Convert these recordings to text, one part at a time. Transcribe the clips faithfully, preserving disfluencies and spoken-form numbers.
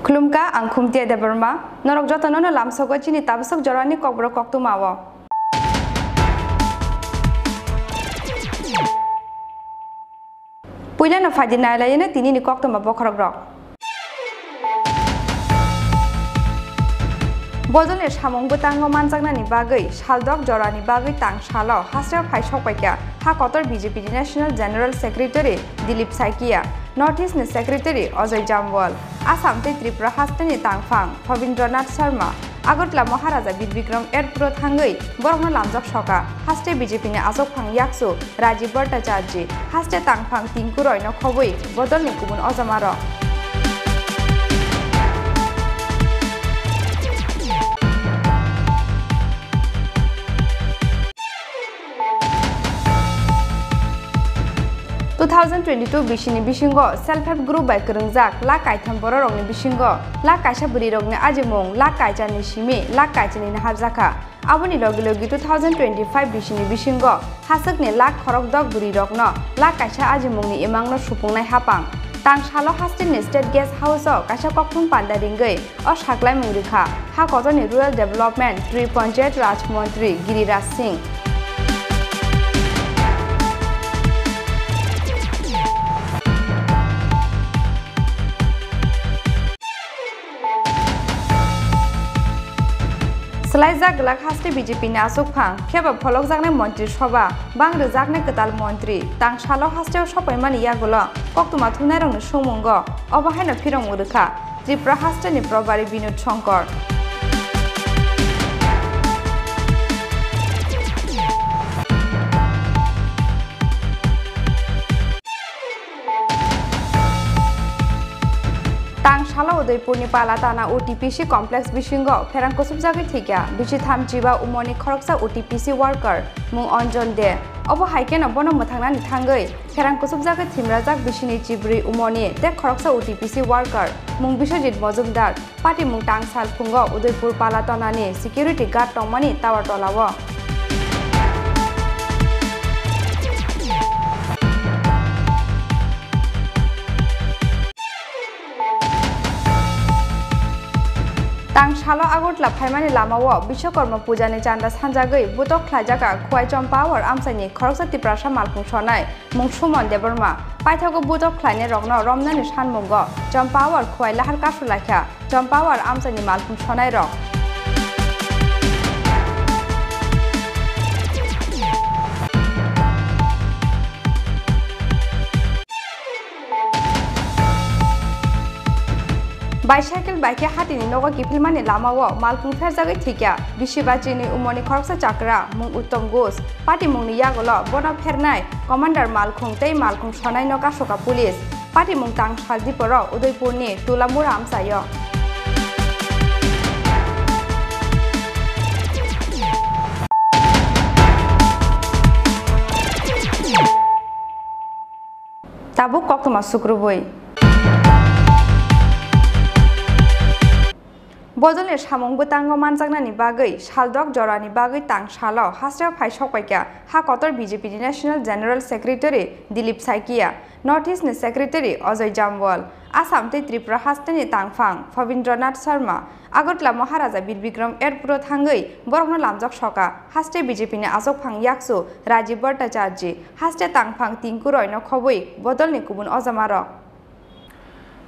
Khulumkha, ang Khumtia Debbarma. Norok jotono no lamsogo chini tabasok jorani kokborok koktwmao. Puilano phaidi nailaino tinini koktwma bokhorokrok. Bodolni samung bwtango manjaknani bagwi saldok jorani bagwi tang salo hasteo phai sokpaikha ha kotor B J P ni National General Secretary Dilip Saikia, North East ni Secretary Ajoy Jambal, Assam tei Tripura hasteni tangphang Phabindranath Sharma, Agartala Maharaja Bir Bikram Airport o thangwi borokno lamjak soka. Haste B J P ni achukphang yaksu Rajiv Bhattacharjee, haste tangphang Tinku Roy no khobwi bodolni kubun ojamarok. Two thousand twenty-two bisini bisingo self help group bai kwrwngjak lakh kaitham bororokni bisingo lakh kaisa bwrwirokni ajimung lakh kaisani simi lakh kaisani naharjakha. Aboni logi logi two thousand twenty-five bisini bisingo haswkni lakh khorokdok bwrwirokno lakh kaisa ajimungni imangno supungnai hapang. Tang salo hasteni State Guest House o kaisa kokthum panda ringwi o saklaimung rwkha ha kotorni Rural Development, Tri Panchayat Raj Montri Giriraj Singh. Swlaijak glak haste B J P ni achukphang, phiyaba pholokjaknai Montri Sobha, bang rwjaknai kwtal Montri, tang salo hasteo sopaimani yagulo koktwma thumnairokni songmungo obo haino phirongmung rwkha Tripura hasteni Probari Binod Shankar. Tang salo Udaipurni Palatana O T P C complex bisingo pherang kusubjagwi thwikha bisi thamjiba umoni khoroksa O T P C worker mung Anjan De. Obo hai kheno bono mwthangnani thangwi pherang kusubjagwi thwimrajak bisini chibrwi umoni tei khoroksa O T P C worker mung Biswajit Mojumdar. Patimung tang sal phungo Udaipur Palatanani security guard tongmani tower tolao. Tang salo Agartala phaimani lamao Biswakarma pujani chanda sanjagwi butok khlaijak Khowai Champawar amchaini khoroksa Tiprasa malkhung sonai mung Suman Debbarma. Paithago butok khlainairokno romnani sanmungo Champawar Khowai lahar kasu laikha Champawar amchaini malkhung sonairok. Bicycle bai khe hatini nogo kiphilmani lamao malkhung pherjagwi thwikha bisi bachini umoni khoroksa chakra mung Uttom Ghosh. Patimungni yagulo bono phernai Commander malkhung tei malkhung sonaino kasoka police. Patimung tang sal diporo Udaipurni Tulamura amchaio. Tabuk koktwma sukrubui. Bodolni samung bwtango manjaknani bagwi saldok jorani bagwi tang salo hasteo phai sokpaikha ha kotor B J P ni National General Secretary Dilip Saikia, North East ni Secretary Ajoy Jambal, Assam tei Tripura hasteni tangphang Phabindranath Sharma, Agartala Maharaja Bir Bikram Airport o thangwi borokno lamjak soka. Haste B J P ni achukphang yaksu Rajiv Bhattacharjee, haste tangphang Tinku Roy no khobwi bodolni kubun ojamarok.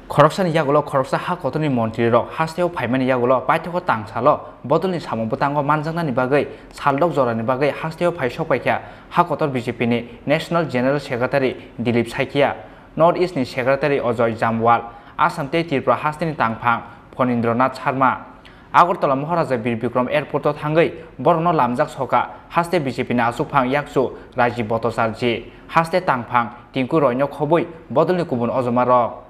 Khoroksani yagulo khoroksa ha kotorni montrirok hasteo phaimani yagulo paithago tang salo bodolni samung bwtango manjaknani bagwi saldok jorani bagwi hasteo phai sokpaikha ha kotor B J P ni National General Secretary Dilip Saikia, North East ni Secretary Ajoy Jambal, Assam tei Tripura hasteni tangphang Phanindranath Sharma. Agartala Maharaja Bir Bikram Airport o thangwi borokno lamjak soka haste B J P ni achukphang yaksu Rajiv Bhattacharjee, haste tangphang Tinku Roy no khobwi bodolni kubun ojomarok.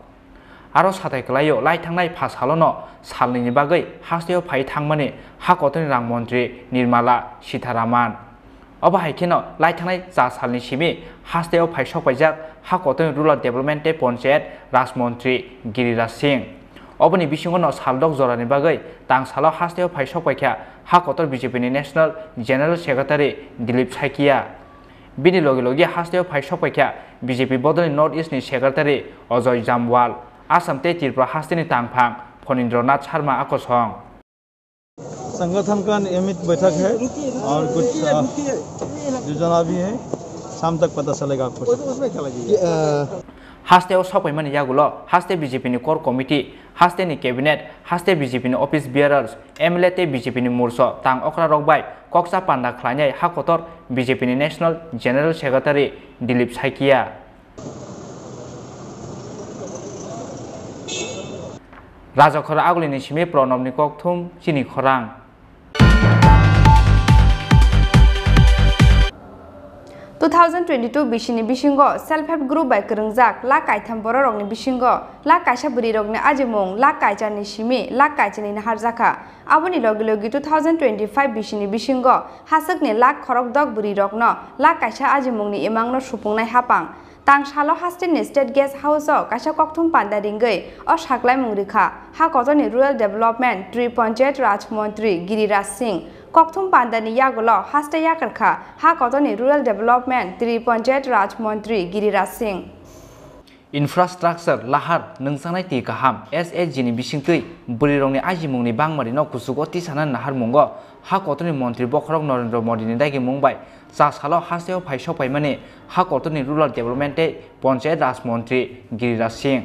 Aro satai kwlaio lai thangnai pha salono salnwini bagwi hasteo phai thangmani ha kotorni rang montri Nirmala Sitharaman. Obo hai kheno lai thangnai cha salni simi hasteo phai sokpaijak ha kotorni Rural Development tei Panchayat Raj Montri Giriraj Singh. Oboni bisingo no saldok jorani bagwi tang salo hasteo phai sokpaikha ha kotor B J P ni National General Secretary Dilip Saikia. Bini logi logi hasteo phai sokpaikha B J P bodolni North East ni Secretary Ajoy Jambal, Assam tei Tripura hasteni tangphang Phonindranath Sharma akosong. संगठन का नियमित बैठक है और कुछ, अ, योजना भी है, शाम तक पता चलेगा आपको। Hasteo sokpaimani yagulo haste B J P ni core committee, haste ni cabinet, haste B J P ni office bearers, M L A tei B J P ni murso tang okra rok bai kokcha panda khlainai ha kotor B J P ni National General Secretary Dilip Saikia. Rajakhor agulini simi Pranobni kokthum chini khorang. Two thousand twenty-two bisini bisingo self help group bai kwrwngjak lakh kaitham bororokni bisingo lakh kaisa bwrwirokni ajimung lakh kaisani simi lakh kaisani naharjakha. Aboni logi logi two thousand twenty-five bisini bisingo haswkni lakh khorokdok bwrwirokno lakh kaisa ajimungni imangno supungnai hapang. Tangsalo hasteni State Guest House-o kaisa kokthum panda ringwi o saklaimung rikha, ha kotorni Rural Development tei Panchayat Raj Montri Giriraj Singh. Kokthum pandani yagulo haste yakarkha, ha kotorni Rural Development tei Panchayat Raj Montri Giriraj Singh. Infrastructure lahar nungjaknai twi kaham, S H G ni bisingtwi bwrwirokni ajimungni bangmarino kuchugo tisanani naharmungo ha kotorni montri bokhorok Narendra Modini dagimung bai cha salo hasteo phai sokpaimani ha kotorni Rural Development tei Panchayat Raj Montri Giriraj Singh.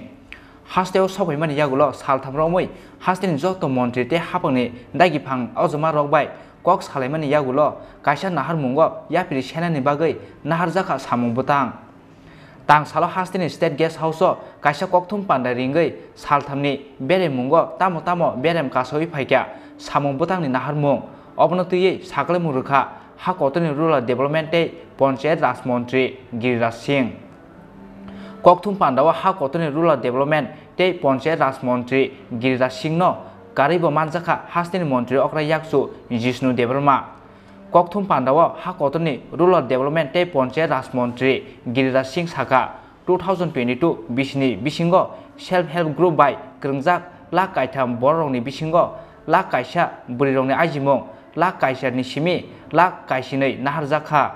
Hasteo sokpaimani yagulo saltham romwi hasteni joto montri tei haphangni dagiphang ojoma rok bai kok salaimani yagulo kaisa naharmungo yapri senani bagwi naharjakha samung bwtang. Tangsalo hasteni State Guest House-o kaisa kokthum panda ringwi salthamni beremmungo tamo tamo berem kasaui phaikha samung bwtangni naharmung, obono twiwi saklaimung rwkha ha kotorni Rural Development tei Panchayat Raj Montri Giriraj Singh. Kokthum pandao ha kotorni Rural Development tei Panchayat Raj Montri Giriraj Singhno karwibo manjakha hasteni montri okra yakchu Jishnu Debbarma. Kokthum pandao ha kotorni Rural Development tei Panchayat Raj Montri Giriraj Singh sakha, two thousand twenty-two bisini bisingo self help group bai kwrwngjak lakh kaitham bororokni bisingo lakh kaisa bwrwirokni ajimung lakh kaisani simi lakh kaisinwi naharjakha.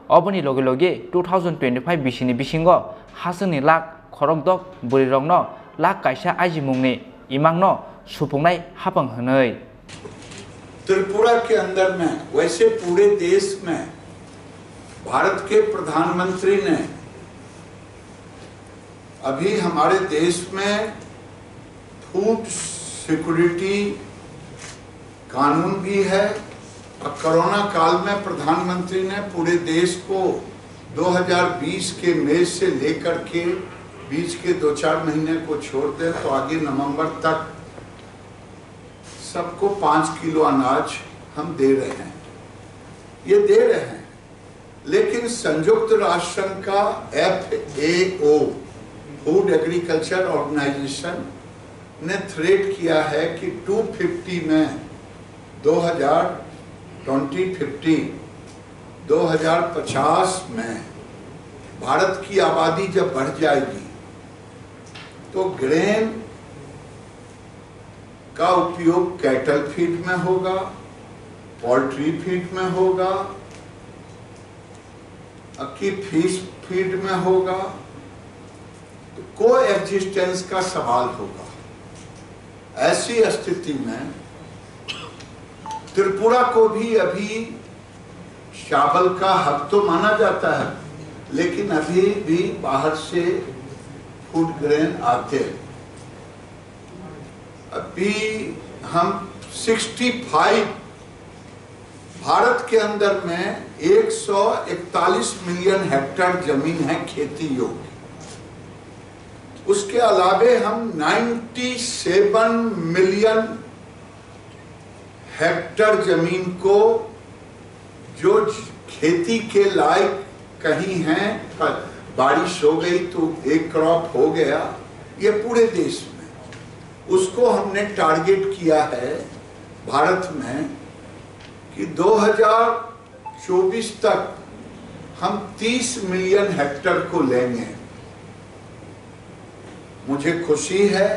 Oboni logi logi two thousand twenty-five bisini bisingo hasteni lakh khorokdok bwrwirokno lakh kaisa ajimungni imangno supungnai hapang hwnwi. Tripura के अंदर में, वैसे पूरे देश में भारत के प्रधानमंत्री ने, अभी हमारे देश में फूड सिक्योरिटी कानून भी है और कोरोना काल में प्रधानमंत्री ने पूरे देश को दो हज़ार बीस के मई से लेकर के बीच के दो चार महीने को छोड़ दें तो आगे नवंबर तक सबको पाँच किलो अनाज हम दे रहे हैं, ये दे रहे हैं। लेकिन संयुक्त राष्ट्र संघ का F A O, food agriculture organisation, ने थ्रेट किया है कि टू फिफ्टी में दो हज़ार, ट्वेंटी फिफ्टी, दो हज़ार पचास में भारत की आबादी जब बढ़ जाएगी तो ग्रेन का उपयोग कैटल फीड में होगा, पोल्ट्री फीड में होगा, अक्की फिश फीड में होगा, तो को एग्जिस्टेंस का सवाल होगा। ऐसी स्थिति में त्रिपुरा को भी अभी चावल का हब तो माना जाता है, लेकिन अभी भी बाहर से फूड ग्रेन आते हैं। अभी हम सिक्सटी फ़ाइव, भारत के अंदर में एक सौ इकतालीस मिलियन हेक्टेयर जमीन है खेती योग्य। उसके अलावे हम नाइंटी सेवन मिलियन हेक्टर जमीन को जो खेती के लायक कहीं हैं, पर बारिश हो गई तो एक क्रॉप हो गया, ये पूरे देश में, उसको हमने टारगेट किया है भारत में कि दो हज़ार चौबीस तक हम तीस मिलियन हेक्टर को लेंगे। मुझे खुशी है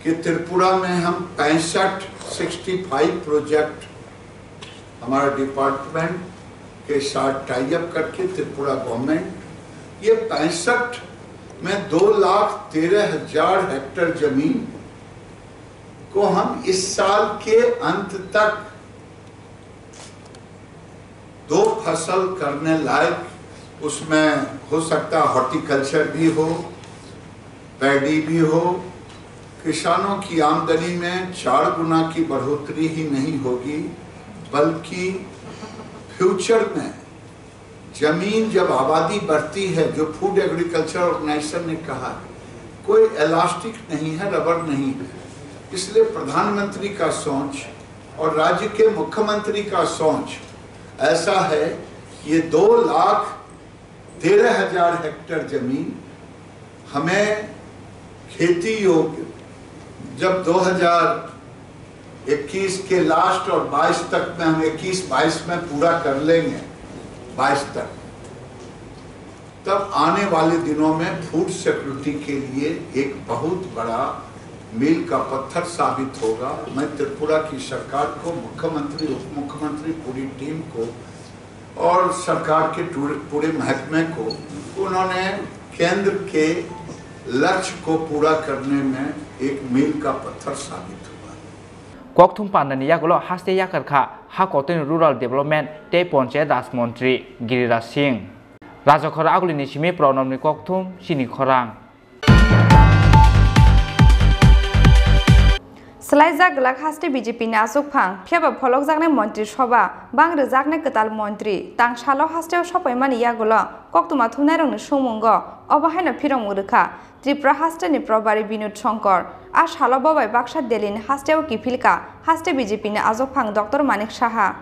कि त्रिपुरा में हम पैंसठ, सिक्सटी फ़ाइव प्रोजेक्ट हमारा डिपार्टमेंट के साथ टाई अप करके त्रिपुरा गवर्नमेंट, ये पैंसठ में दो लाख तेरह हज़ार हेक्टर जमीन को हम इस साल के अंत तक दो फसल करने लायक, उसमें हो सकता है हॉर्टिकल्चर भी हो, पैडी भी हो, किसानों की आमदनी में चार गुना की बढ़ोतरी ही नहीं होगी, बल्कि फ्यूचर में जमीन, जब आबादी बढ़ती है, जो फूड एग्रीकल्चर ऑर्गेनाइजेशन ने कहा, कोई इलास्टिक नहीं है, रबर नहीं है, इसलिए प्रधानमंत्री का सोच और राज्य के मुख्यमंत्री का सोच ऐसा है, ये दो लाख तेरह हजार हेक्टेयर जमीन हमें खेती योग्य, जब दो हज़ार इक्कीस के लास्ट और बाईस तक में हम इक्कीस बाईस में पूरा कर लेंगे, बाईस तक, तब आने वाले दिनों में फूड सिक्योरिटी के लिए एक बहुत बड़ा मील का पत्थर साबित होगा। मैं त्रिपुरा की सरकार को, मुख्यमंत्री, उप मुख्यमंत्री, पूरी टीम को और सरकार के टूर-, पूरे महकमे को उन्होंने केंद्र के लक्ष्य को पूरा करने में एक मील का पत्थर साबित हुआ। Kokthum pandani yagulo haste yakar kha ha kotorni rural development tei panchayat raj montri Giriraj Singh. Rajakhor agulini simi Pranabni kokthum chini khorang. Swlaijak glak haste B J P ni achukphang, phiyaba pholokjaknai montri sobha, bang rwjaknai kwtal montri, tang salo hasteo sopaimani yagulo koktwma thumnairokni songmungo obo haino phirokmung rwkha Tripura hasteni Probari Binod Shankar. A salo bo bai baksa Delhi ni hasteo kiphilka haste B J P ni achukphang Doctor Manik Saha.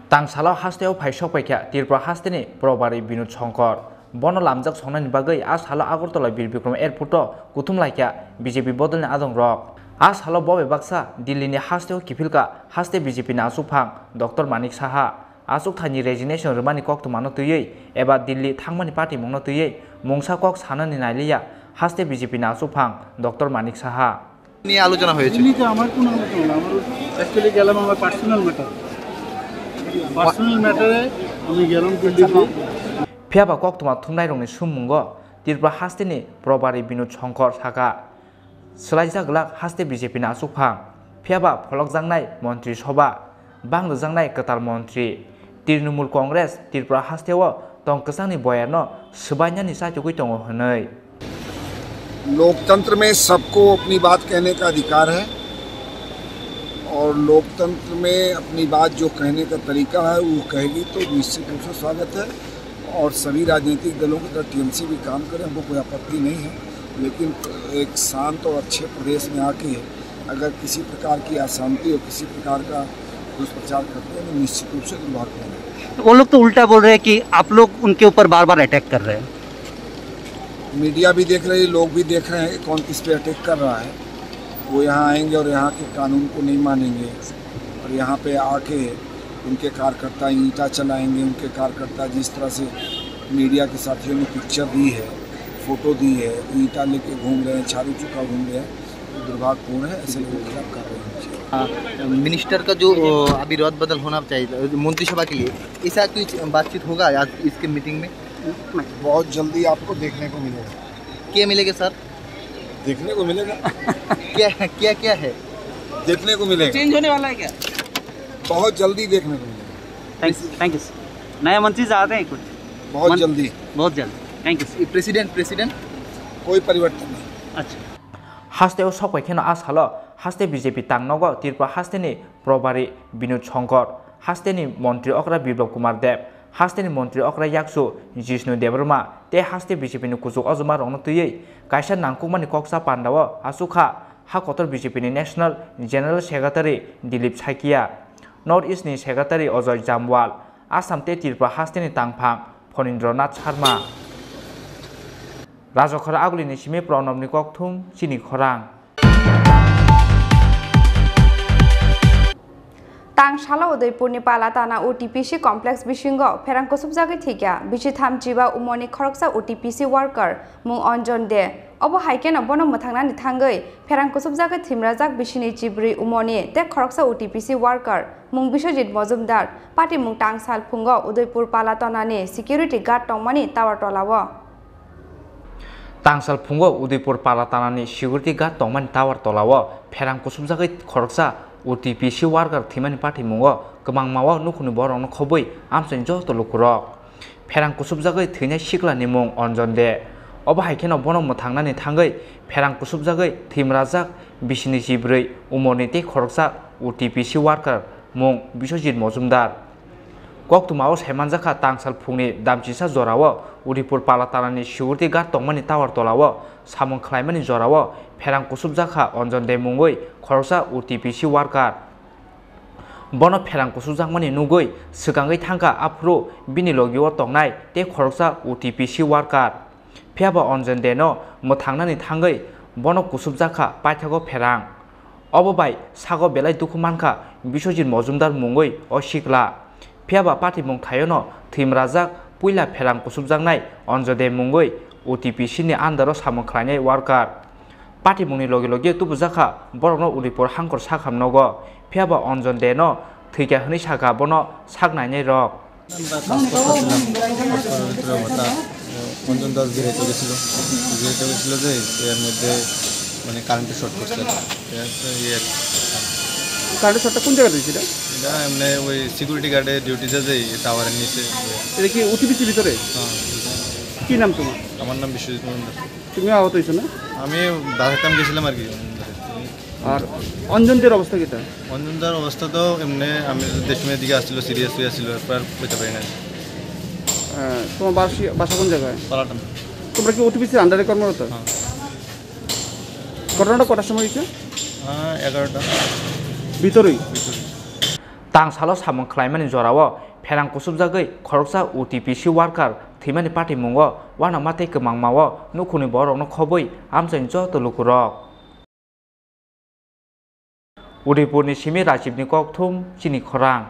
Tang salo hasteo phai sokpaikha Tripura hasteni Probari Binod Shankar. Bono lamjak songnani bagwi a salo Agartala Bir Bikram Airport-o kuthum laikha B J P bodolni adongrok. A salo bo bai baksa Delhi-ni hasteo kiphilka haste B J P-ni achukphang Doctor Manik Saha. Achukthani resignation rwmani koktwmano twiwi eba Delhi thangmani patimungno twiwi mungsa kok sanani nailiya haste B J P-ni achukphang Doctor Manik Saha. নিয়ে আলোচনা হয়েছে। দিল্লিতে আমার কোনো আলোচনা না, আমার অ্যাকচুয়ালি গেলাম আমার পার্সোনাল ম্যাটার, পার্সোনাল ম্যাটারে আমি গেলাম দিল্লিতে। Phiyaba koktwma thumnairokni summungo Tripura hasteni Probari Binod Shankar saka, swlaijak glak haste B J P ni achukphang, phiyaba pholokjaknai montri sobha, bang rwjaknai kwtal montri, Trinamool Congress Tripura hasteo tong kwchangni boyarno swbainani chachugwi tongo hwnwi. लोकतंत्र में सबको अपनी बात कहने का अधिकार है और लोकतंत्र में अपनी बात जो कहने का तरीका है वो कहेगी तो निश्चित रूप से स्वागत है। और सभी राजनीतिक दलों की तरह टीएमसी भी काम करे, हमको कोई आपत्ति नहीं है, लेकिन एक शांत और अच्छे प्रदेश में आके अगर किसी प्रकार की अशांति और किसी प्रकार का दुष्प्रचार करते हैं तो निश्चित रूप से दुर्भाग्य है। वो लोग तो उल्टा बोल रहे हैं कि आप लोग उनके ऊपर बार बार अटैक कर रहे हैं। मीडिया भी देख रही है, लोग भी देख रहे हैं कि कौन किस पे अटैक कर रहा है। वो यहाँ आएंगे और यहाँ के कानून को नहीं मानेंगे और यहाँ पे आके उनके कार्यकर्ता ईंटा चलाएंगे, उनके कार्यकर्ता जिस तरह से मीडिया के साथियों ने पिक्चर दी है, फोटो दी है, ईंटा लेके घूम रहे हैं, झाड़ू चुका घूम रहे हैं, तो दुर्भाग्यपूर्ण है, ऐसे लोगों के खिलाफ कार्रवाई होनी चाहिए। हाँ, मिनिस्टर का जो, अ, अभी रद्द बदल होना चाहिए, अ, मंत्रिसभा के लिए, ऐसा कुछ बातचीत होगा आज इसके मीटिंग में? बहुत जल्दी आपको देखने को मिलेगा। क्या मिलेगा सर? देखने को मिलेगा। क्या, क्या, क्या है? देखने को मिलेगा। चेंज होने वाला है क्या? बहुत जल्दी देखने को मिलेगा। Thank you, thank you sir. नया मंत्री जी आते हैं कुछ? बहुत मन-, जल्दी। बहुत जल्दी। Thank you sir. President, president? कोई परिवर्तन नहीं। अच्छा। Hasteo sokpai kheno a salo haste B J P tang nogo Tripura hasteni Probari Binod Shankar, hasteni montri okra Biplab Kumar Deb, hasteni montri okra yakchu Jishnu Debbarma tei haste B J P ni kuchuk ojoma rokno twiwi kaisa nangkukmani koksa pandao achukha ha kotor B J P ni National General Secretary Dilip Saikia, North East ni Secretary Ajoy Jamwal, Assam tei Tripura hasteni tangphang Phanindra Nath Sharma. Rajakhor agulini simi Pranabni kokthum chini khorang. Tang salo Udaipurni Palatana O T P C complex bisingo pherang kusubjagwi thwikha bisi thamjiba umorni khoroksa O T P C worker mung Anjan De. Obo hai kheno bono mwthangnani thangwi pherang kusubjagwi thwimrajak bisini chibrwi umorni tei khoroksa O T P C worker mung Biswajit Mojumdar patimung tang salphungo Udaipur Palatanani security guard tongmani tower tolao. Tangsal phungo Udaipur Palatanani security guard tongmani tower tolao pherang kusubjagwi khoroksa O T P C worker thwimani pathimungo kwbangmao nukhungni borokno khobwi amchaini joto lukurok. Pherang kusubjagwi thwinai siklani mung Anjan De. Obo hai kheno bono mwthangnani thangwi pherang kusubjagwi thwimrajak bisini chibrwi umorni tei khoroksa O T P C worker mung Biswajit Mojumdar. Koktwmao saimanjakha, tangsal phungni damchisa jorao Udaipur Palatanani security guard tongmani tower tolao samung khlaimani jorao pherang kusubjakha Anjan De mungwi khoroksa O T P C worker. Bono pherang kusubjakmani nugwi swkangwi thangkha, aphuru bini logio tongnai tei khoroksa O T P C worker. Phiya ba Anjan Deno mwthangnani thangwi bono kusubjakha paithago pherang. Obo bai sago belai dukhu mankha Biswajit Mojumdar mungwi o sikla. Phiya ba patimung thaiono thwimrajak puila pherang kusubjaknai Anjan De mungwi O T P C ni under o samung khlainai worker. Patimungni logi logi tubujakha borokno Udaipur Hangkor sakham nogo. Phiya ba Anjan Deno thwikha hwnwi sakha bono sak nainai rok. আমরা কাজ করতেছিলাম, কাজ করার ভিতরে হঠাৎ, আহ, অঞ্জন দাস বের হতে গেছিল। বের হতে গেছিল যে এর মধ্যে মানে কারেন্টে শর্ট করছে। এর তো ইয়ে কারেন্টের শর্টটা কোন জায়গায় হয়েছিল? এটা এমনি ওই সিকিউরিটি গার্ডে ডিউটি যে, যে টাওয়ারের নিচে। এটা কি ওটিপিসির ভিতরে? হ্যাঁ। কি নাম তোমার? আমার নাম বিশ্বজিৎ মজুমদার। তুমিও আহত হয়েছো না? আমি বাসাতাম গেছিলাম আর কি। আর অঞ্জনদের অবস্থা কিতা? অঞ্জনদার অবস্থা তো এমনি, আমি দেড় সময়ের দিকে আসছিল, সিরিয়াস হয়ে আসছিল, এরপর পেতে পারি না। আহ, তোমার বাসি-, বাসা কোন জায়গায়? পালাটান। তোমরা কি ওটিপিসির আন্ডারে কর্মরত? হ্যাঁ। ঘটনাটা কটার সময় হয়েছে? হ্যাঁ, এগারোটা। ভিতরেই? ভিতরে। Tangsalo samung khlaimani jorao pherang kusubjagwi khoroksa O T P C worker thwimani patimungo uanama tei kwmangmao nukhungni borokno khobwi amchaini joto lukurok. Udaipurni simi Rajibni kokthum chini khorang.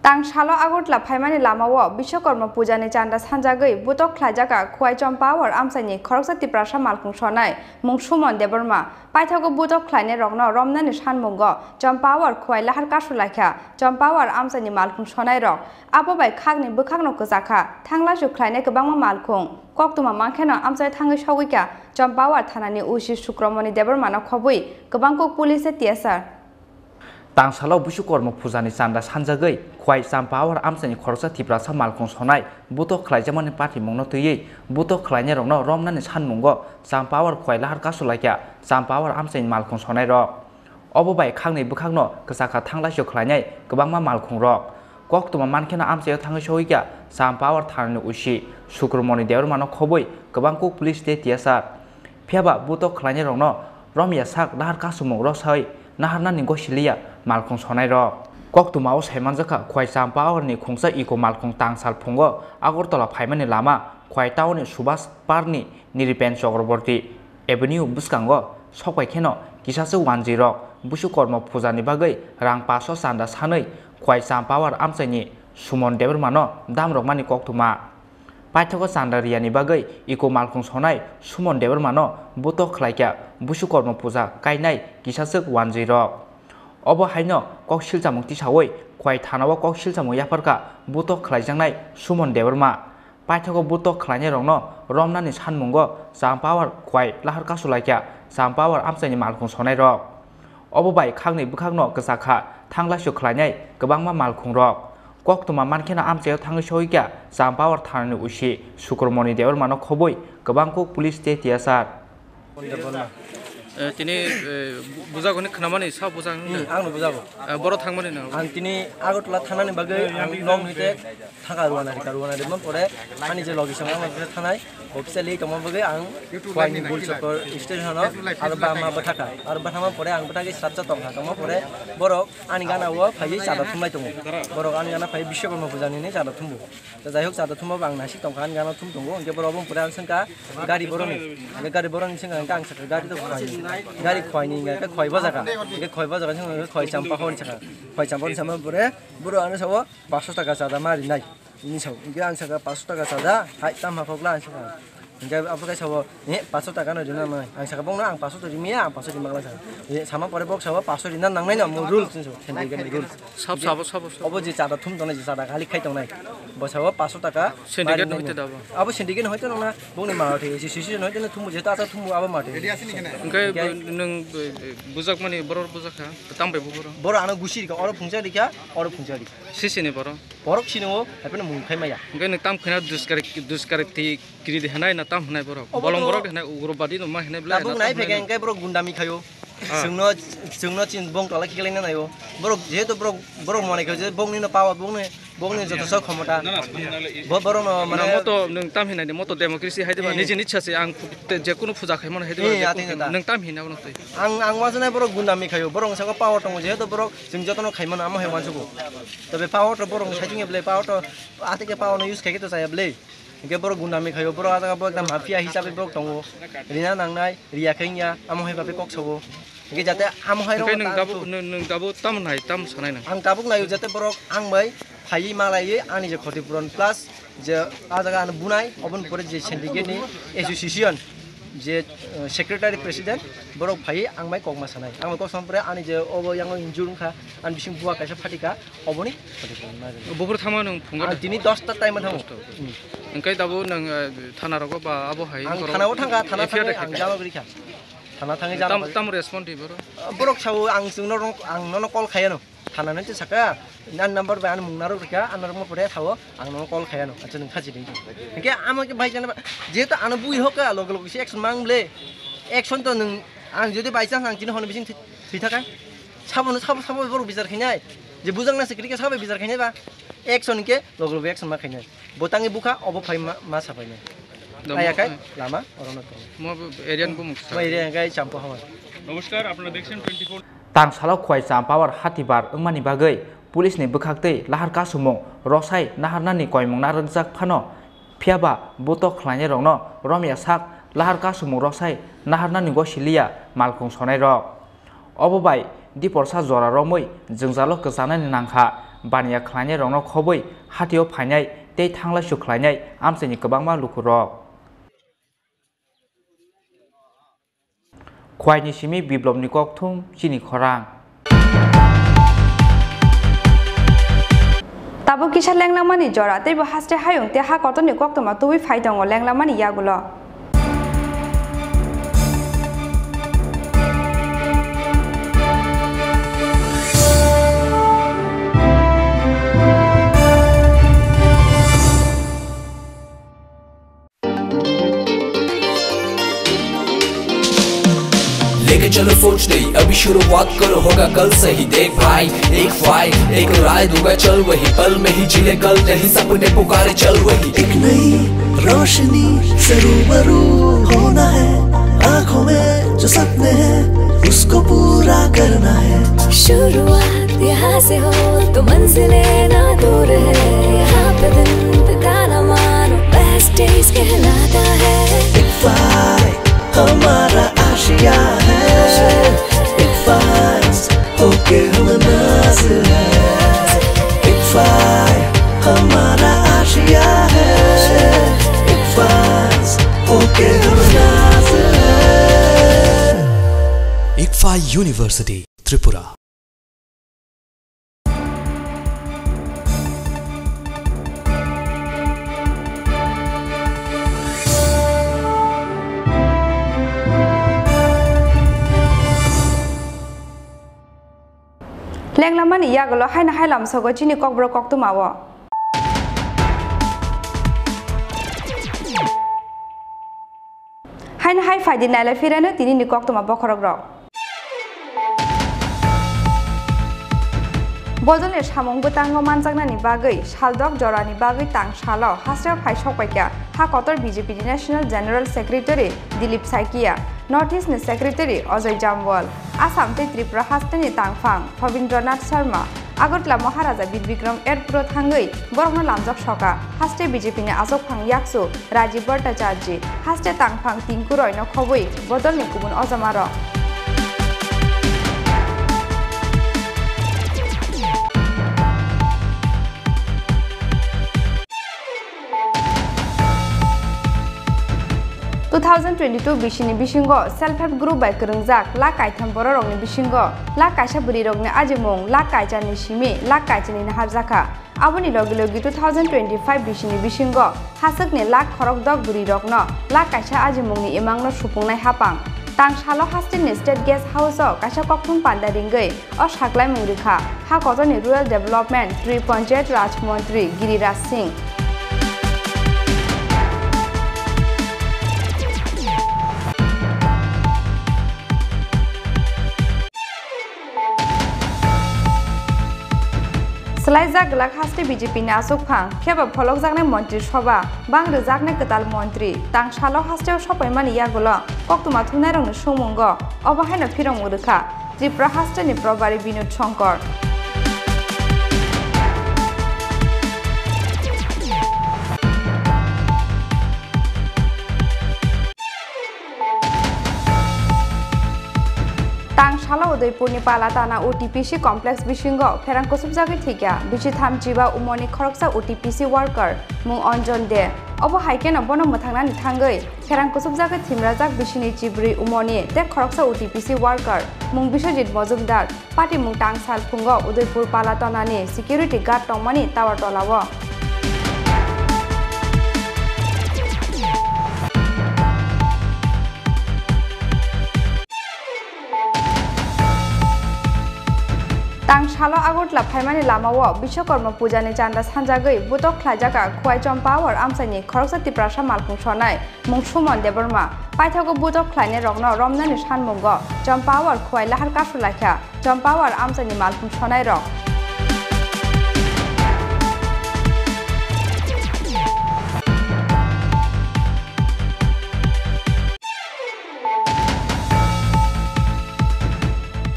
Tangsalo Agartala phaimani lamao Biswakarma pujani chanda sanjagwi butok khlaijakha Khwai Champawar amchaini khoroksa Tiprasa malkhung sonai mung Suman Debbarma. Paithago butok khlainairokno romnani sanmungo Champawar Khwai lahar kasulaikha Champawar amchaini malkhung sonairok. Abo bai khakni bwkhakno kwchakha, thanglaisu khlainai kwbangma malkhung. Koktwma mankheno amchai thangwi sogwikha Champawar thanani O C Sukramoni Debbarmano khobwi kwbangkuk police tei T S R. Tangsalo Biswakarma pujani chanda sanjagwi Khwai Champawar amchaini khoroksa Tiprasa malkhung sonai butok khlaijakmani patimungno twiwi butok khlainairokno romnani sanmungo Champawar Khwai lahar kasulaikha Champawar amchaini malkhung sonairok. Obo bai khakni bwkhakno kwchakha, thanglaisu khlainai kwbangma malkhungrok. Koktwma mankheno amchaio thangwi sogwikha Champawar thanani O C Sukramoni Debbarmano khobwi kwbangkuk police tei T S R. Phiya ba butok khlainairokno romya sak lahar kasumung rwsai naharnani gosiliya malkhung sonairok. Koktwmao saimanjakha, Khwai Champawarni khungsa eco malkhung tangsal phungo Agartala phaimani lama Khwai townni Subhash Parkni Niripen Chakraborty Avenue bwskango sokpai kheno kisaswk wanjwirok Biswakarma pujani bagwi rang paso chanda sanwi Khwai Champawar amchaini Suman Debbarmano damrokmani koktwma. Paithago chanda riyani bagwi eco malkhung sonai Suman Debbarmano butok khlaikha Biswakarma puja kainai kisaswk wanjwirok. Obo haino kok silchamung tisawi Khwai thanao kok silchamung yapharkha butok khlaijaknai Suman Debbarma. Paithago butok khlainairokno romnani sanmungo Champawar Khwai lahar kasulaikha Champawar amchaini malkhung sonairok. Obo bai khakni bwkhakno kwchakha, thanglaisu khlainai kwbangma malkhungrok. Koktwma mankheno amchaio thangwi sogwikha Champawar thanani O C Sukramoni Debbarmano khobwi kwbangkuk police tei T S R. Eh, tini, eh, bu-, bujak hwnwi khnamani sa bujak hwnwi? Hmm, angno bujago. Eh, boro thangmani no? Ang tini Agartala thanani bagwi ang nok nite thaka rwna rika, rwna rima pore ani je logi song ang thanai officially tongma bagwi ang Khwaini Bul Chokor station o aro bama bwthaka, aro bwthama pore ang bwthagwi srapsa tongkha, tongma pore borok ani gana o phaiwi chada thumlai tongo, borok ani gana phaiwi Biswakarma puja nini chada thumbo. Tei jai hok, chada thumma bo ang naisik tongkha, ani gana thum tongo, hwnkhe borok obo pore ang swngkha gari boroni, hwnkhe gari boroni swngkha, hwnkhe ang sakha gari to khwai, gari khwaini hwnkhe khwai bojaka, hwnkhe khwai bojaka swngkha hwnkhe khwai champa hwn sakha, khwai champa hwn sama pore borok ano sao paanch sho taka chada ma rinai, hwnwi sao, hwnkhe ang sakha paanch sho taka chada hai tamo khokla ang sakha. Hingke abo khe sabo, "Eh, paso taka no rina nai." Ang saka bongno ang paso to rimiya, ang paso rima glak saka. Eh, sama pore bok sabo paso rina nangnai no, mo rules ni so, sendika ni rules. Sab, sabo, sabo, sabo. Obo je chada thum tongnai, je chada khali khai tongnai. Bo sabo paso taka. Sendika no hoite dabo. Abo sendika no hoite nangna, bongni ma hoite, si, si, si, no hoite thum je ta ta thum abo ma hoite. Hingke bo, nwng, bo, bujak mani borok bujak kha, tam bai bo borok. Borok ano gusi rikha, oro phungsa rikha, oro phungsa rikha. Sisi ni borok. Borok sini o, hape no mung khai maya. Hingke nwng tam khina duskar, duskar ti kiri de hanai na tam hanai borok. Obo bolong to borok de hanai ugrobadi no ma hanai bla. Tabuk na nai tam phege hanai. Hingke borok gundami khayo. Ah. Chwngno, chwngno chin bong tola khiklai na nayo. Borok jehetu borok, borok mone khayo je bongni no power bongni, bongni joto sok khomota. Bo borok no mane moto nwng tam hinai de moto democracy hai de ba. Eh. Nijini ichha se ang phu-, te, je kunu puja khai mano hai de ba, eh, je kunu nwng tam hina bono tei. Ang, ang wajanai borok gundami khayo. Borok saka power tongo jehetu borok chwng jotono khai mano amo hai wansugo. Tobe power to borok saiting eble power to atike power no use khai khe to chaya ble. Hingke borok gundami khayo, borok ah jaga bo ekdam mafia hisabe borok tongo. Rina nangnai, riya khe wngya, amo hai babe kok sobo. Hingke jate amo hai rok nwng ta tabuk, tu- nwng, nwng tabuk tamo nai, tamo sanai nang? Ang tabuk naio jate borok ang bai phaiwi malaiwi ani je khoti puron plus je ah jaga ano bunai, oboni pore je syndicate ni association je, eh, secretary president borok phaiwi ang bai kokma sanai. Ang bai kok sama pore ani je obo yango injure wngkha, ani bising buwa kaisa phatika. Oboni? Bubur thangma nwng phungo da? Ang tini dosta time thango. Dosta. Hmm. Hingke tabuk nwng, eh, thana rogo ba abo hai borok F I R thangkha, thana thangwi ang jalo gori kha. Thana thangwi jalo gori. Tam, tam respond di borok? Borok sao ang chwngno rong, ang nono call khaiya no. Thana nai saka, nan number bai ani mung narok rikha, ano rokma pore sao, ang nono call khaiya no. Acha nwng khachi di. Hingke amo ke bai jana ba, jehetu ano bui hoka, loge loge se action mang ble. Action to nwng, ang jodi by chance ang tini hono bising thwi, thwi thakai. Sabono sabo, sabo borok bichar khainai. Je bujakna se kwrwi khe sabo bichar khainai ba. Action hinkhe logo logo action ma khainai. Bo tangwi bukha, obo phai ma, ma sa phainai. Ayakhai lama orono tongo. Mo area ni bumung sa. Mo area hinkhe Champa Hawa. নমস্কার, আপনারা দেখছেন twenty four. Tangsalo Khwai Champawar hatibar wngmani bagwi police ni bwkhaktwi lahar kasumung rwsai naharnani koimung narwkjak phano, phiyaba buto khlainairokno romya sak lahar kasumung rwsai naharnani gosiliya malkhung sonairok. Obo bai diporsa jora romwi jwngjalo kwchanani nangkha, baniya khlainairokno khobwi hatio phainai tei thanglaisu khlainai amchaini kwbangma lukurok. Khwaini simi biplopni kokthum chini khorang. Tabuk kisa lenglamani jora, teibo haste hayung tei ha kotorni koktwma tubui phai tongo lenglamani yagulo. लेके चलो सोच नहीं, अभी शुरुआत करो, होगा कल सही। देख भाई, एक फाइल, एक राय दूंगा, चल वही पल में ही जी ले कल, नहीं सपने पुकारे, चल वही। एक नई रोशनी से रूबरू होना है, आंखों में जो सपने हैं, उसको पूरा करना है। शुरुआत यहाँ से हो तो मंजिलें ना दूर है, यहाँ पे दिन बिताना मानो बेस्ट डेज कहलाता है। इक्फाई हमारा आशिया है, इक्फाई होके हम नाज है, इक्फाई हमारा आशिया है, इक्फाई होके हम नाज है। Ikfa University, Tripura. Lenglamani yagulo haino hai lamsogo chini kokborok koktwmao. Haino hai phaidi nailai phirano tinini koktwma bokhorokrok. Bodolni samung bwtango manjaknani bagwi saldok jorani bagwi tang salo hasteo phai sokpaikha ha kotor B J P ni National General Secretary Dilip Saikia, North East ni Secretary Ajay Jambal, Assam tei Tripura hasteni tangphang Phabindranath Sharma, Agartala Maharaja Bir Bikram Airport o thangwi borokno lamjak soka. Haste B J P ni achukphang yaksu Rajiv Bhattacharjee, haste tangphang Tinku Roy no khobwi bodolni kubun ojamarok. Two thousand twenty-two bisini bisingo self help group bai kwrwngjak lakh kaitham bororokni bisingo lakh kaisa bwrwirokni ajimung lakh kaisani simi lakh kaisani naharjakha. Aboni logi logi two thousand twenty-five bisini bisingo haswkni lakh khorokdok bwrwirokno lakh kaisa ajimungni imangno supungnai hapang. Tangsalo hasteni State Guest House-o kaisa kokthum panda ringwi o saklaimung rwkha ha kotorni Rural Development three Panchayat Raj Montri Giriraj Singh. Swlaijak glak haste B J P ni achukphang, phiyaba pholokjaknai montri soba, bang rwjaknai kwtal montri, tangsalo hasteo sopaimani yagulo koktwma thumnairokni songmungo obo haino phirongmung rwkha Tripura hasteni Probari Binod Shankar. Tangsalo Udaipurni Palatana O T P C complex bisingo pherang kusubjagwi thwikya bisi thamjiba umorni khoroksa O T P C worker mung Anjan De. Obo hai kheno bono mwthangnani thangwi pherang kusubjagwi thwimrajak bisini chibrwi umorni tei khoroksa O T P C worker mung Biswajit Mojumdar. Patimung tangsal phungo Udaipur Palatonani security guard tongmani tower tolao. Tangsalo Agartala phaimani lamao Biswakarma pujani chanda sanjagwi butok khlaijak Khowai Champawar amchaini khoroksa Tiprasa malkhung sonai mung Suman Debbarma. Paithago butok khlainairokno romnani sanmungo Champawar Khowai lahar kasulaikha Champawar amchaini malkhung sonairok.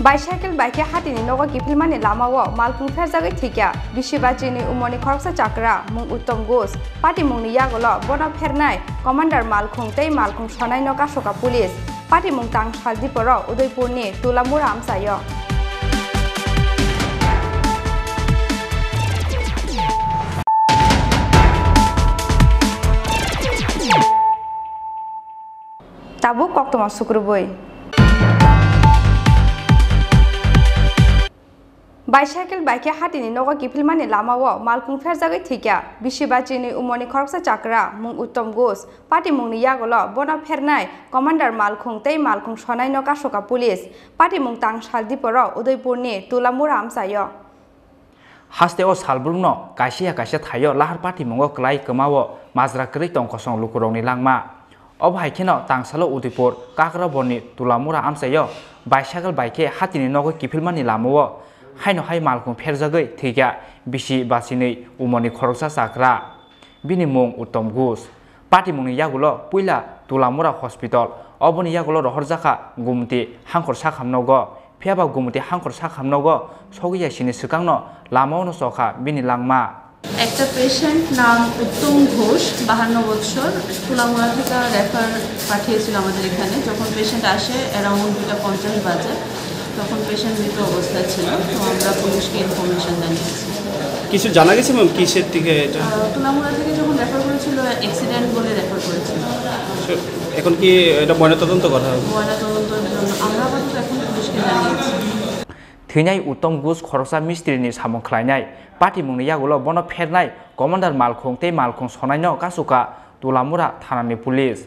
Bicycle bai khe hatini nogo kiphilmani lamao malkhung pherjagwi thwikya bisi bachini umorni khoroksa chakra mung Uttom Ghosh. Patimungni yagulo bono phernai commander malkhung tei malkhung sonaino kasukha police. Patimung tangsal diporo Udaipurni Tulamura amchaio. Tabuk koktwma sukrubwi. Bicycle bai khe hatini nogo kiphilmani lamao malkhung pherjagwi thwikya bisi bachini umorni khoroksa chakra mung Uttom Ghosh. Patimungni yagulo bono phernai commander malkhung tei malkhung sonaino kasukha police. Patimung tangsal diporo Udaipurni Tulamura amchaio. Haste o salbrumno kaisa ya kaisa thaio lahar patimungo kwlai kwmao majra kwrwi tong kosong lukurokni langma. Obo hai kheno tangsalo Udaipur Kakraborni Tulamura amchaio bicycle bai khe hatini nogo kiphilmani lamao haino hai malkhung pherjagwi thwikha bisi bachinwi umorni khoroksa chakra. Bini mung Uttom Ghosh. Patimungni yagulo puila Tulamura Hospital, oboni yagulo rohorjakha Gumti Hangkhor sakhamnogo. Phiyaba Gumti Hangkhor sakhamnogo sogwi ya sini swkangno lamao no chokha bini langma. একটা পেশেন্ট নাম উত্তম ঘোষ, বাহান্ন বৎসর, তুলামুড়া থেকে রেফার পাঠিয়েছিল আমাদের এখানে। যখন পেশেন্ট আসে অ্যারাউন্ড দুইটা পঞ্চাশ বাজে, তখন পেশেন্ট মৃত অবস্থায় ছিল। তো আমরা পুলিশকে ইনফরমেশন জানিয়েছি। কিছু জানা গেছে, ম্যাম, কিসের দিকে এটা? আহ, তুলামুড়া থেকে যখন রেফার করেছিল, অ্যাক্সিডেন্ট বলে রেফার করেছিল। এখন কি এটা ময়নাতদন্ত করা হবে? ময়নাতদন্তের জন্য আমরা আপাতত এখন পুলিশকে জানিয়েছি। Thwinai Uttom Ghosh khoroksa mistri ni samung khlainai. Patimungni yagulo bono phernai commander malkhung tei malkhung sonaino kasukha Tulamura thanani police.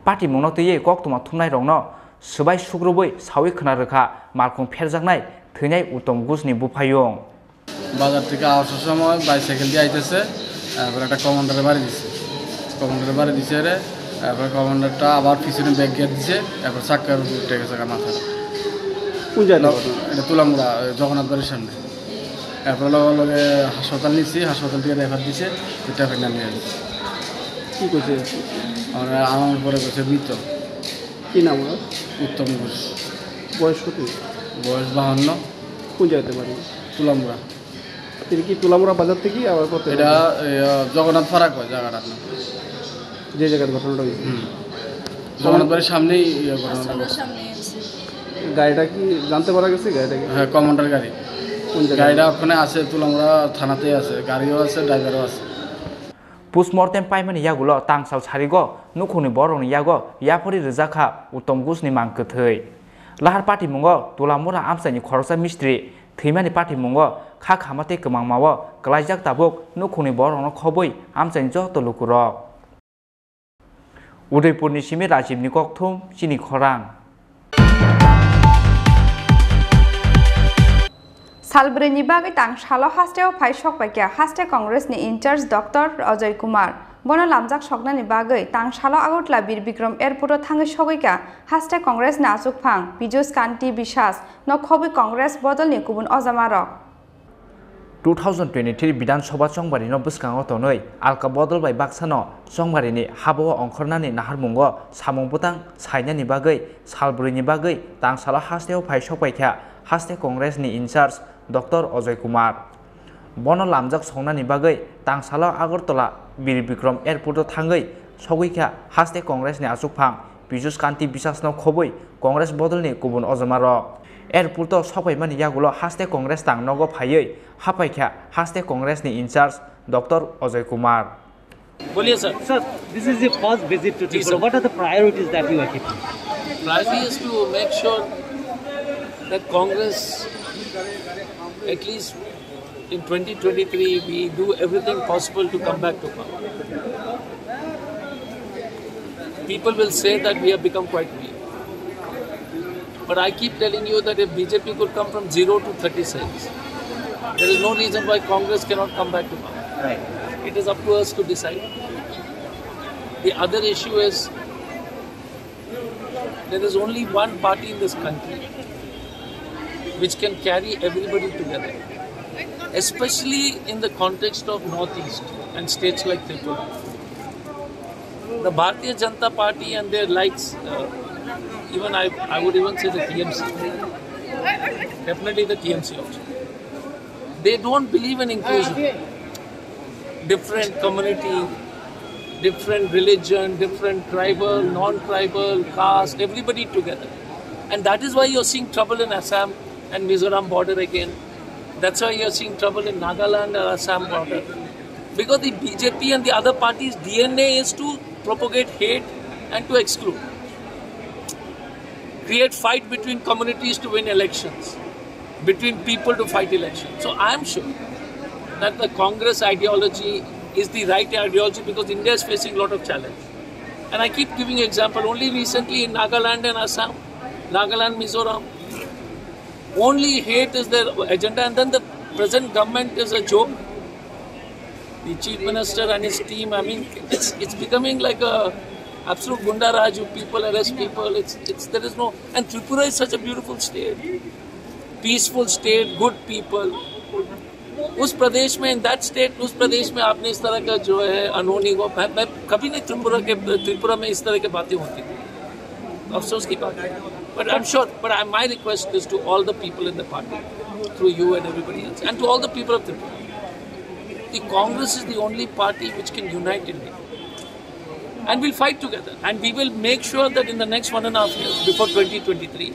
Patimungno twiwi koktwma thumnairokno swbai sukrubwi sawi khna rwkha malkhung pherjaknai thwinai Uttom Ghosh ni buphayung. বাজার থেকে আসার সময় বাইসাইকেল দিয়ে আইতেছে, তারপর একটা কমান্ডারে বাড়ি দিছে। কমান্ডারে বাড়ি দিছে রে, তারপর কমান্ডারটা আবার পিছনে ব্যাক গিয়ার দিছে, তারপর চাক্কার উপরে উঠে গেছে গা মাথা। কোন জায়গা? এটা তুলামুড়া, ওই জগন্নাথ বাড়ির সামনে। এরপর লগে লগে হাসপাতাল নিছি, হাসপাতাল থেকে রেফার দিছে, দুইটা প্রেগনেন্ট নিয়ে আসছে। কি কইছে? আমার, আমার পরে কইছে মৃত। কি নাম ওনার? উত্তম ঘোষ। বয়স কত? বয়স বাহান্ন। কোন জায়গাতে বাড়ি? তুলামুড়া। তিনি কি তুলামুড়া বাজার থেকে আবার কত? এটা, এ, জগন্নাথ ফারা কয় জায়গাটার নাম। যে জায়গার ঘটনাটা হয়েছে? হুম। জগন্নাথ বাড়ির সামনেই, ইয়ে, ঘটনাটা সামনে, ঘটছে। সামনে আছে। গাড়িটা কি জানতে পারা গেছে গাড়িটা কি? হ্যাঁ, কমান্ডার গাড়ি। কোন জায়গায়? গাড়িটা ওখানে আছে, তুলামুড়া থানাতেই আছে, গাড়িও আছে, ড্রাইভারও আছে। Postmortem paimani yagulo tangsal sarigo nukhungni borokni yago yaphori rijak kha Uttom Ghoshni mang kwthwi. Lahar patimungo Tulamura amchaini khoroksa mistri thwimani patimungo kha khama tei kwmangmao kwlaijak tabuk nukhungni borokno khobwi amchaini joto lukurok. Udaipurni simi Rajibni kokthum chini khorang. Salbrwini bagwi tangsalo hasteo phai sokpaikha haste Congressni in-charge Doctor Ajay Kumar. Bono lamjak soknani bagwi tangsalo Agartala Bir Bikram Airporto thangwi sogwikha haste Congressni achukphang Piyush Kanti Biswas no khobwi Congress bodolni kubun ojamarok. Two thousand twenty-three Bidhan Sabha chongbarino bwskango tonwi alka bodol bai baksano chongbarini habao ongkhornani naharmungo samung bwtang sainani bagwi salbrwini bagwi tangsalo hasteo phai sokpaikha haste Congressni in-charge Doctor Ajay Kumar. Bono lamjak songnani bagwi tangsalo Agartala Bir Bikram Airporto thangwi sogwikha haste Congressni achukphang Piyush Kanti Biswasno khobwi Congress bodolni kubun ojamarok. Airporto sokpaimani yagulo haste Congress tang nogo phaiwi haphaikha haste Congressni in-charge Doctor Ajay Kumar. बोलिए सर। Sir, this is your first visit to जी, Tripura. Sir। What are the priorities that you are keeping? Priority is to make sure that Congress, at least in twenty twenty-three, we do everything possible to come back to power. People will say that we have become quite weak. But I keep telling you that if B J P could come from zero to thirty-six, there is no reason why Congress cannot come back to power. Right. It is up to us to decide. The other issue is there is only one party in this country which can carry everybody together, especially in the context of Northeast and states like Tripura. The Bharatiya Janata Party and their likes, uh, even I, I would even say the T M C, definitely the T M C also. They don't believe in inclusion. Different community, different religion, different tribal, non-tribal, caste, everybody together. And that is why you're seeing trouble in Assam and Mizoram border again. That's why you're seeing trouble in Nagaland and Assam border. Because the B J P and the other parties' D N A is to propagate hate and to exclude. Create fight between communities to win elections, between people to fight elections. So I am sure that the Congress ideology is the right ideology because India is facing a lot of challenge. And I keep giving example, only recently in Nagaland and Assam, Nagaland, Mizoram, only hate is their agenda, and then the present government is a joke. The chief minister and his team, I mean, it's, it's becoming like a absolute gunda raj. People arrest people. It's, it's, there is no, and Tripura is such a beautiful state, peaceful state, good people. उस प्रदेश में, in that state, उस प्रदेश में आपने इस तरह का जो है अनहोनी को, मैं, मैं कभी नहीं, त्रिपुरा के, त्रिपुरा में इस तरह की बातें होती थी, अफसोस की बात है। But I'm sure, but I, my request is to all the people in the party, through you and everybody else, and to all the people of Tripura. The Congress is the only party which can unite India. And we'll fight together. And we will make sure that in the next one and a half years, before twenty twenty-three,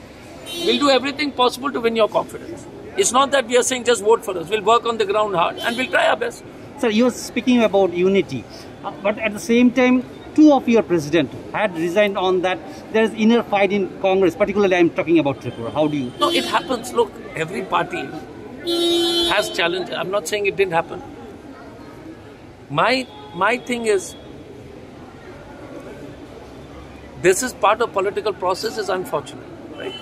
we'll do everything possible to win your confidence. It's not that we are saying just vote for us. We'll work on the ground hard and we'll try our best. Sir, you are speaking about unity, uh, but at the same time, two of your president had resigned on that. There is inner fight in Congress, particularly I'm talking about Tripura. How do you? No, it happens. Look, every party has challenges. I'm not saying it didn't happen. My, my thing is, this is part of political process, is unfortunate, right?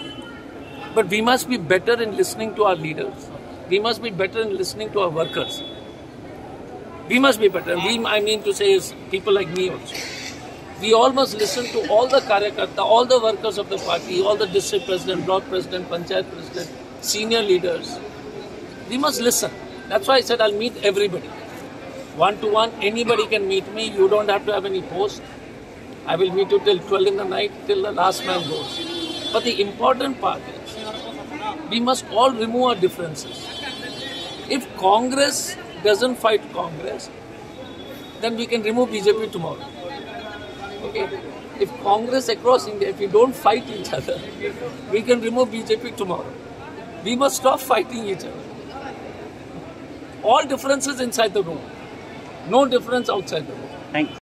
But we must be better in listening to our leaders. We must be better in listening to our workers. We must be better. We, I mean to say, is people like me also. We all must listen to all the karyakarta, all the workers of the party, all the district president, block president, panchayat president, senior leaders. We must listen. That's why I said I'll meet everybody. One to one, anybody can meet me. You don't have to have any post. I will meet you till twelve in the night, till the last man goes. But the important part is, we must all remove our differences. If Congress doesn't fight Congress, then we can remove B J P tomorrow. Okay? If Congress across India, if we don't fight each other, we can remove B J P tomorrow. We must stop fighting each other. All differences inside the room. No difference outside the vote. Thank you.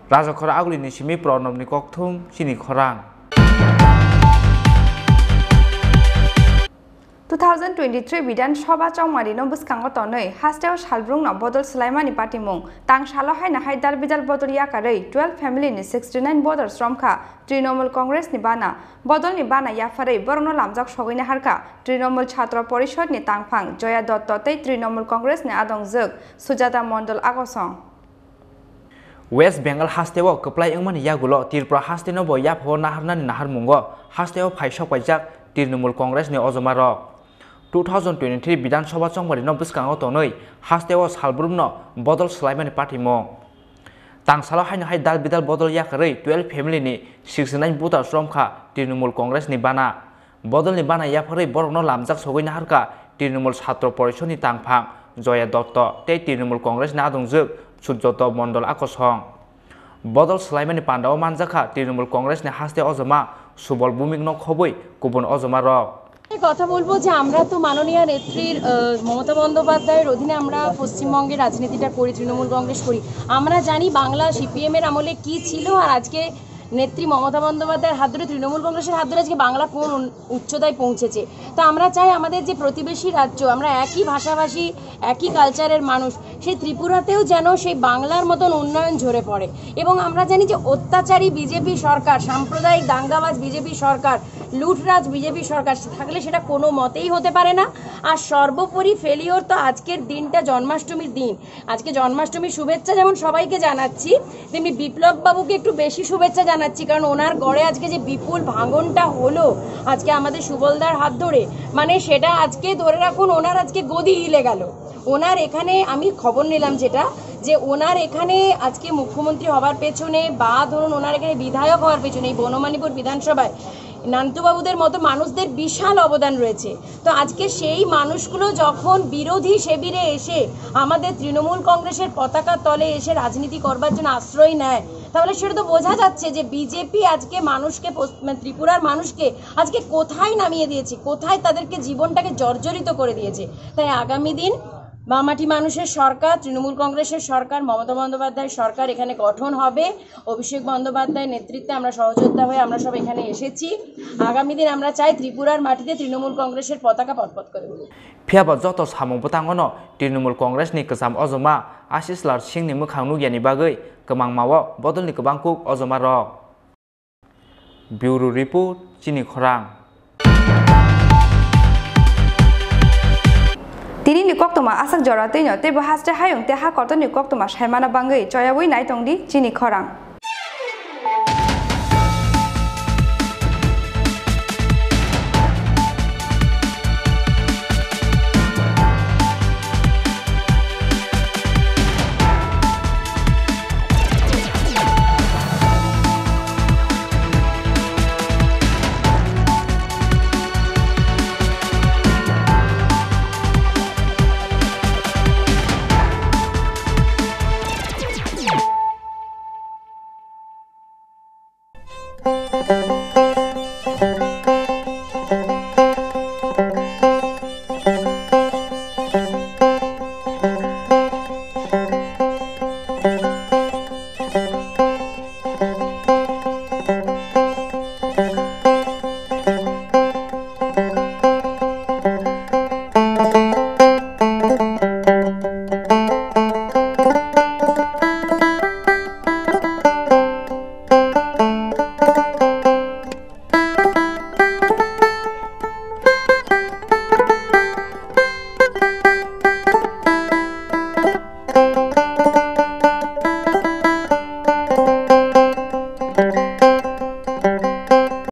Rajakhor Agulini simi Pranobni kokthum chini khorang. Two thousand twenty-three Bidhan Sabha chongmarino bwskango tonwi hasteo salbrumno bodol swlaimani patimung. Tangsalo haino hai dal bidal bodol yakarwi twelve family ni sixty nine voters romkha Trinamool Congress ni bana. Bodolni bana yapharwi borokno lamjak sogwi naharkha Trinamool Chhatra Porishod ni tangphang Joya Dotto tei Trinamool Congress ni adongjwk Sujata Mondol Akosong. West Bengal hasteo kwplai wngmani yagulo Tripura hasteno bo yaphao naharnani naharmungo hasteo phaisok paijak Trinamool Congress ni ojomarok. Two thousand twenty-three Bidhan Sabha chongmarino bwskango tonwi hasteo salbrumno bodol swlaimani patimung. Tangsalo haino hai dal bidal bodol yakarwi twelve family ni sixty nine voters romkha Trinamool Congress ni bana. Bodolni bana yapharwi borokno lamjak sogwi naharkha Trinamool Chhatra Porishod ni tangphang Joya Dotto tei Trinamool Congress ni adongjwk Sujata Mondol Akosong. Bodol swlaimani pandao manjakha Trinamool Congress ni haste ojoma Subal Bhumik no khobwi kubun ojoma rok. এই কথা বলবো যে আমরা তো মাননীয় নেত্রীর, আহ, মমতা বন্দ্যোপাধ্যায়ের অধীনে আমরা পশ্চিমবঙ্গে রাজনীতিটা করি, তৃণমূল কংগ্রেস করি। আমরা জানি বাংলা সিপিএম এর আমলে কি ছিল, আর আজকে নেত্রী মমতা বন্দ্যোপাধ্যায়ের হাত ধরে, তৃণমূল কংগ্রেসের হাত ধরে আজকে বাংলা কোন উন-, উচ্চতায় পৌঁছেছে। তো আমরা চাই আমাদের যে প্রতিবেশী রাজ্য, আমরা একই ভাষাভাষী, একই কালচারের মানুষ, সেই ত্রিপুরাতেও যেন সেই বাংলার মতন উন্নয়ন ঝরে পড়ে। এবং আমরা জানি যে অত্যাচারী বিজেপি সরকার, সাম্প্রদায়িক দাঙ্গাবাজ বিজেপি সরকার, লুটরাজ বিজেপি সরকার থাকলে সেটা কোনো মতেই হতে পারে না। আর সর্বোপরি ফেলিওর তো আজকের দিনটা জন্মাষ্টমীর দিন। আজকে জন্মাষ্টমীর শুভেচ্ছা যেমন সবাইকে জানাচ্ছি, তেমনি বিপ্লব বাবুকে একটু বেশি শুভেচ্ছা জানাচ্ছি, কারণ ওনার গড়ে আজকে যে বিপুল ভাঙনটা হলো আজকে আমাদের সুবলদার হাত ধরে, মানে সেটা আজকে ধরে রাখুন ওনার আজকে গদি হিলে গেল। ওনার এখানে আমি খবর নিলাম যেটা, যে ওনার এখানে আজকে মুখ্যমন্ত্রী হবার পেছনে বা ধরুন ওনার এখানে বিধায়ক হওয়ার পেছনে এই বনমালীপুর বিধানসভায় নান্তুবাবুদের মতো মানুষদের বিশাল অবদান রয়েছে। তো আজকে সেই মানুষগুলো যখন বিরোধী শিবিরে এসে আমাদের তৃণমূল কংগ্রেসের পতাকা তলে এসে রাজনীতি করবার জন্য আশ্রয় নেয়, তাহলে সেটা তো বোঝা যাচ্ছে যে বিজেপি আজকে মানুষকে পস-, মানে ত্রিপুরার মানুষকে আজকে কোথায় নামিয়ে দিয়েছে, কোথায় তাদেরকে জীবনটাকে জর্জরিত করে দিয়েছে। তাই আগামী দিন বামাটি মানুষের সরকার, তৃণমূল কংগ্রেসের সরকার, মমতা বন্দ্যোপাধ্যায়ের সরকার এখানে গঠন হবে। অভিষেক বন্দ্যোপাধ্যায়ের নেতৃত্বে আমরা সহযোদ্ধা হয়ে আমরা সব এখানে এসেছি। আগামী দিন আমরা চাই ত্রিপুরার মাটিতে তৃণমূল কংগ্রেসের পতাকা পতপত করে উড়ুক। Phiya bo joto samung bwtangno Trinamool Congress ni kwcham ojoma Ashish Lal Singh ni mwkhang nukyani bagwi kwmangmao bodolni kwbang kuk ojoma rok. Bureau Report, Chini Khorang. Tini ni koktwma aswk jora twino teibo haste hayung tei ha kotor ni koktwma saimana bangwi choyawi nai tongdi Chini Khorang.